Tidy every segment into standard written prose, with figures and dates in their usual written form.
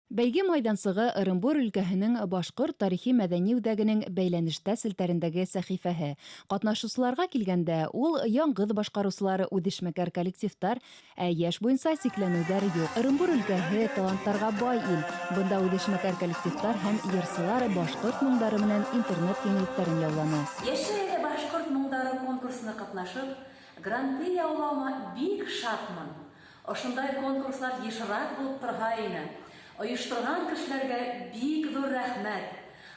Бәйге майҙансығы Ырымбур өлкәһенең Башҡорт тарихи-мәҙәни үҙәгенең Бәйләнештә селтәрендәге сәхифәһе. Ҡатнашыусыларға килгәндә, ул яңғыҙ башҡарыусылар, үҙешмәкәр коллективтар, ә йәш буйынса сикләнеүҙәр юҡ. Ырымбур өлкәһе, таланттарға бай ил. Бында үҙешмәкәр коллективтар һәм йырсылар башҡорт моңдары менән интернет киңлектәрен яуланы. Яшә әле башкорт моңдары конкурсына катнашып, Гран-при яулавыма бик шатмын. Ошондай конкурслар ешрак булып торһа ине. Оештырган кешеләргә бик зур рәхмәт.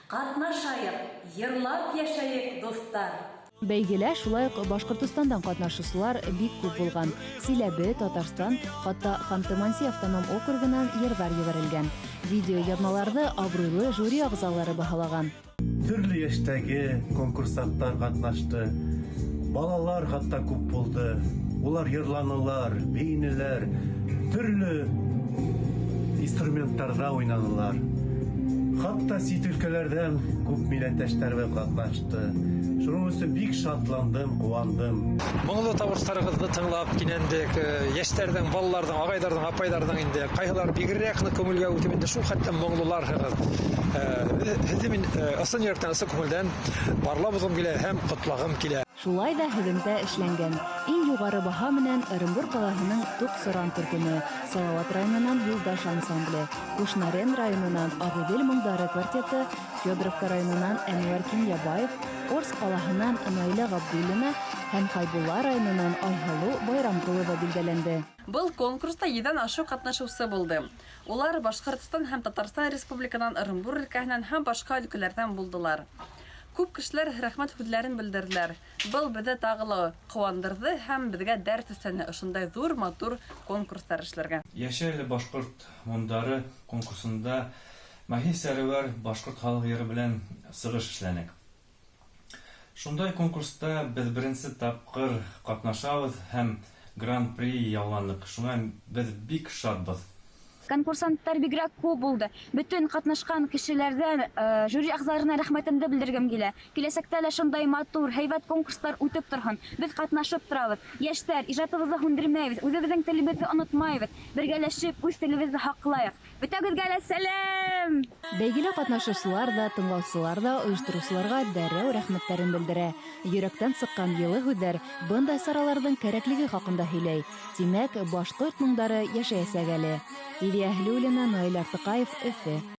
Катнашаек, ерлап яшәек, дуслар! Бәйгелә шулай ук Башкортостандан катнашучылар бик күп булган. Силәбе, Татарстан, хатта Ханты-Манси автоном округыннан йырҙар ебәрелгән. Видеояҙмаларҙы абруйлы жюри ағзалары баһалаған. Төрлө йәштәге конкурсанттар ҡатнашты. Балалар хатта күп булды. Улар йырланылар, бейенеләр, төрлө инструменттарҙа уйнанылар. Хатта сит өлкәләрҙән күп милләттәштәребеҙ ҡатнашты. Шуның өсөн бик шатландым, ҡыуандым. Моңло тауыштарығыҙҙы тыңлап кинәндек. Йәштәрҙең, балаларҙың, ағайҙарҙың, апайҙарҙың инде ҡайһылары бигерәк ныҡ күңелгә үтеп инде шул хәтлем моңлоларһығыҙ. Һеҙҙе мин ысын йөрәктән, ысын күңелдән барлап уҙғым килә һәм ҡотлағым килә. Шулай ҙа һөҙөмтә эшләнгән. Иң юғары баһа менән Ырымбур ҡалаһының Туҡ-Соран төркөмө, Салауат районынан Юлдаш ансамбле, Кушнарен районынан Ағиҙел моңдары квартеты, Федоровка районынан Әнүәр Кинйәбаев, Орск ҡалаһынан Наилә Ғабдуллина һәм Хәйбулла районынан Айһылыу Байрамҡолова билдәләнде. Был конкурста йөҙҙән ашыу ҡатнашыусы булды. Улар Башҡортостан һәм Татарстан Республиканан, Ырымбур өлкәһенән һәм башҡа өлкәләрҙән булдылар. Күп кешеләр рәхмәт һүҙҙәрен белдерҙеләр. Был беҙҙе тағы ла ҡыуандырҙы һәм беҙгә дәрт өҫтәне ошондай ҙур, матур конкурстар эшләргә. Йәшә әле башҡорт моңдары конкурсында Маһи Сәрүәр башҡорт халыҡ йыры белән сығыш эшләнек. Шундай конкурста беҙ беренсе тапҡыр ҡатнашабыҙ һәм Гран-при яуланыҡ, шуңа беҙ бик шатбыҙ. Конкурсанттар бигерәк күп булды. Бөтөн ҡатнашҡан кешеләрҙән, жюри ағзаларына рәхмәтемде белдергем килә. Киләсәктә лә шундай матур, һәйбәт конкурстар үтеп торһон. Беҙ ҡатнашып торабыҙ. Йәштәр, ижадыбыҙҙы һүндермәйбеҙ, үҙебеҙҙең телебеҙҙе онотмайбыҙ. Бергәләшеп үҙ телебеҙҙе һаҡлайыҡ. Бөтәгеҙгә лә сәләм! Бәйгелә ҡатнашыусылар ҙа, тыңлаусылар ҙа ойоштороусыларға дәррәү рәхмәттәрен белдерә. Йөрәктән сыҡҡан йылы һүҙҙәр бындай сараларҙың кәрәклеге хаҡында һөйләй. Тимәк, башҡорт моңдары йәшәйәсәк әле. Лилиә Әһлиуллина, Наил Артыҡаев, Өфө.